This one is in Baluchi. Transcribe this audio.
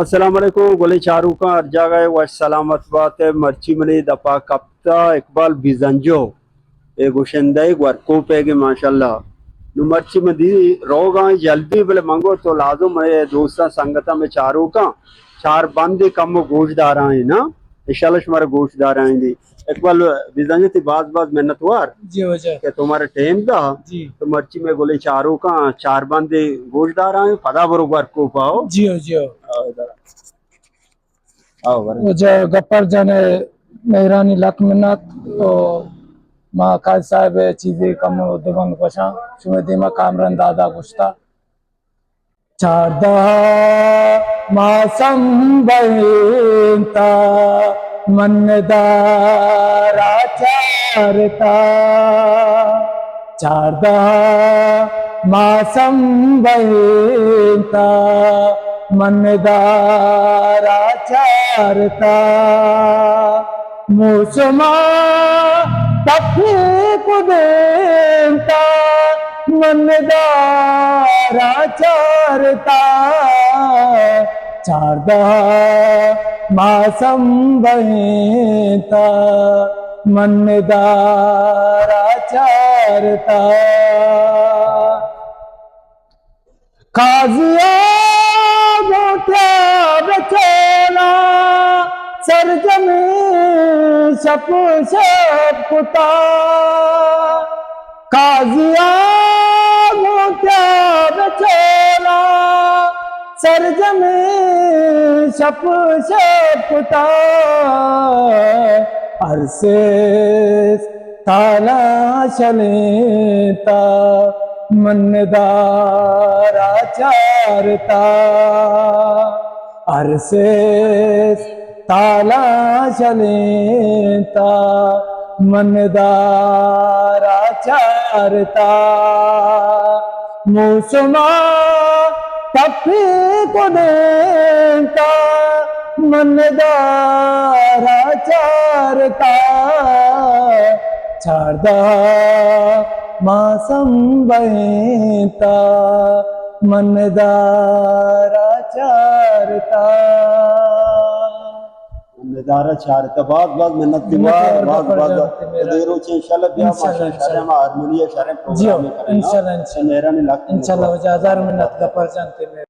السلام علیکم گلیں چاروکاں، ہر جاگہ ءَ وش سلامت بات ئے۔ مرچی منی دپا کپتا اقبال بزنجو، اے گشندہ ءِ گورکوپ ءِ کہ ماشاءاللہ۔ نو مرچی من دی روگاں جلدی، بلے من گو تو لازم اے دوستاں سنگتاں میں چاروکاں چار بندے کم گوش دارائیں نا، انشاءاللہ شمارا گوش دارائیں دی۔ اقبال بزنجو تئی باز باز منت وار جی واجہ۔ کہ تو مارا ٹائم دا۔ جی۔ تو مرچی میں گلیں چاروکاں چار بندے گوش دارائیں، پدا برو گورکوپ ءَ۔ جی ہو، جی ہو۔ آؤ، ادھر۔ آؤ، برو۔ واجہ گپر جان ءِ مہرانی لک منت۔ تو ما قاضی صاحب ءَ چیزے کم دو بند گوشاں، شمے دیما کامران دادا گوشتا۔ چاردہ ماہ سمبہینتا، من دارا چارتا۔ چاردہ ماہ سمبہینتا، من دارا چارتا۔ موسما تپی کدینتا، من دارا چارتا۔ چاردہ ماہ سمبہینتا، من دارا چارتا۔ قاضیا گوں تیاب چولا، سرجمیں شپ شپ کتا۔ قاضیا گوں تیاب چولا، سرجمیں شپ شپ کتا۔ ارسیس تالا شلینتا، من دارا چارتا۔ ارسیس تالا شلینتا، من دارا چارتا۔ موسما تپی کدینتا، من دارا چارتا۔ چاردہ ماہ سمبہینتا، من دارا چارتا۔ من دارا چارتا۔ باز باز منت تئی وار، باز باز۔ دیر روچ انشاءاللہ بیا، انشاءاللہ، ماشاءاللہ، انشاءاللہ۔ شریں ہارمونی ءِ شریں پروگرام کریں۔ جی ہو، انشاءاللہ، انشاءاللہ۔ مہرانی لک منت۔ انشاءاللہ، واجہ ہزار منت گپر جان تئی۔